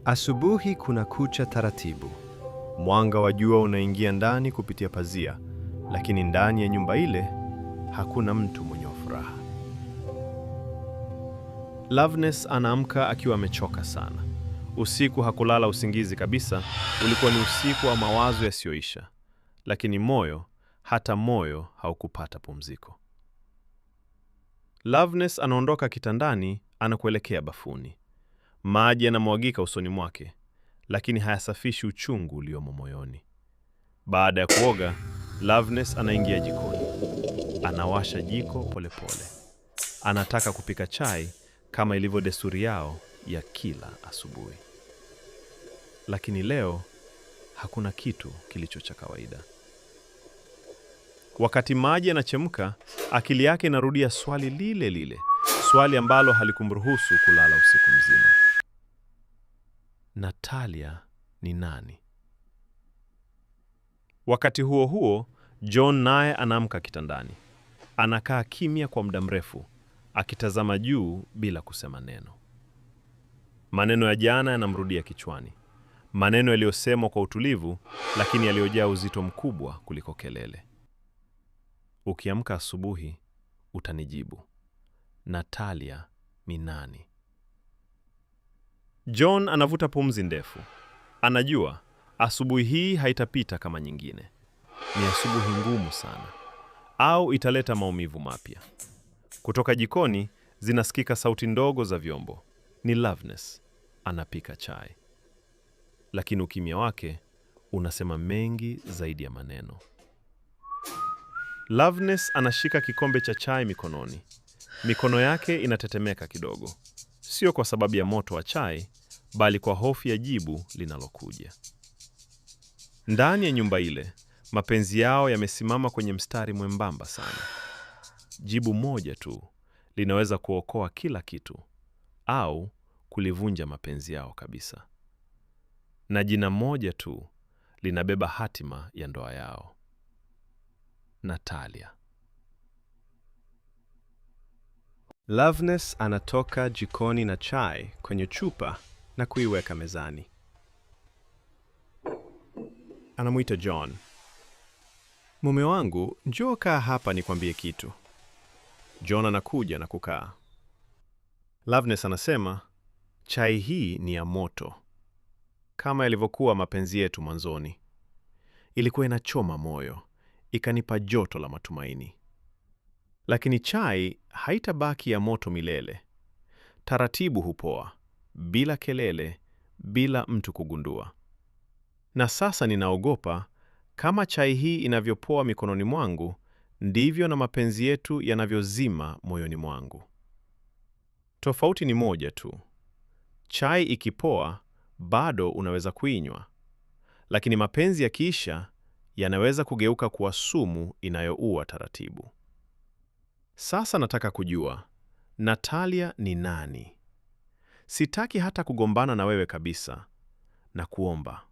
Asubuhi kuna kucha taratibu. Mwanga wa jua unaingia ndani kupitia pazia, lakini ndani ya nyumba ile hakuna mtu mwenye furaha. Loveness anaamka akiwa amechoka sana. Usiku hakulala usingizi kabisa, ulikuwa ni usiku wa mawazo yasiyoisha, lakini moyo, hata moyo haukupata pumziko. Loveness anaondoka kitandani, anakuelekea bafuni. Maji yanamwagika usoni mwake, lakini hayasafishi uchungu uliomo moyoni. Baada ya kuoga, Loveness anaingia jikoni. Anawasha jiko polepole pole. Anataka kupika chai kama ilivyo desturi yao ya kila asubuhi. Lakini leo hakuna kitu kilicho cha kawaida. Wakati maji yanachemka, akili yake inarudia swali lile lile, swali ambalo halikumruhusu kulala usiku mzima. Natalia ni nani? Wakati huo huo, John naye anaamka kitandani. Anakaa kimya kwa muda mrefu, akitazama juu bila kusema neno. Maneno ya jana yanamrudia kichwani, maneno yaliyosemwa kwa utulivu, lakini yaliyojaa uzito mkubwa kuliko kelele. Ukiamka asubuhi, utanijibu. Natalia ni nani? John anavuta pumzi ndefu. Anajua asubuhi hii haitapita kama nyingine. Ni asubuhi ngumu sana, au italeta maumivu mapya. Kutoka jikoni zinasikika sauti ndogo za vyombo. Ni Loveness anapika chai, lakini ukimya wake unasema mengi zaidi ya maneno. Loveness anashika kikombe cha chai mikononi. Mikono yake inatetemeka kidogo, sio kwa sababu ya moto wa chai, bali kwa hofu ya jibu linalokuja. Ndani ya nyumba ile, mapenzi yao yamesimama kwenye mstari mwembamba sana. Jibu moja tu linaweza kuokoa kila kitu au kulivunja mapenzi yao kabisa. Na jina moja tu linabeba hatima ya ndoa yao: Natalia. Loveness anatoka jikoni na chai kwenye chupa na kuiweka mezani. Anamwita John. Mume wangu, njoo kaa hapa nikwambie kitu. John anakuja na kukaa. Loveness anasema, chai hii ni ya moto, kama yalivyokuwa mapenzi yetu mwanzoni. Ilikuwa inachoma moyo, ikanipa joto la matumaini. Lakini chai haitabaki ya moto milele. Taratibu hupoa, bila kelele, bila mtu kugundua. Na sasa ninaogopa kama chai hii inavyopoa mikononi mwangu, ndivyo na mapenzi yetu yanavyozima moyoni mwangu. Tofauti ni moja tu. Chai ikipoa, bado unaweza kuinywa, lakini mapenzi yakiisha, yanaweza kugeuka kuwa sumu inayoua taratibu. Sasa nataka kujua, Natalia ni nani? Sitaki hata kugombana na wewe kabisa, na kuomba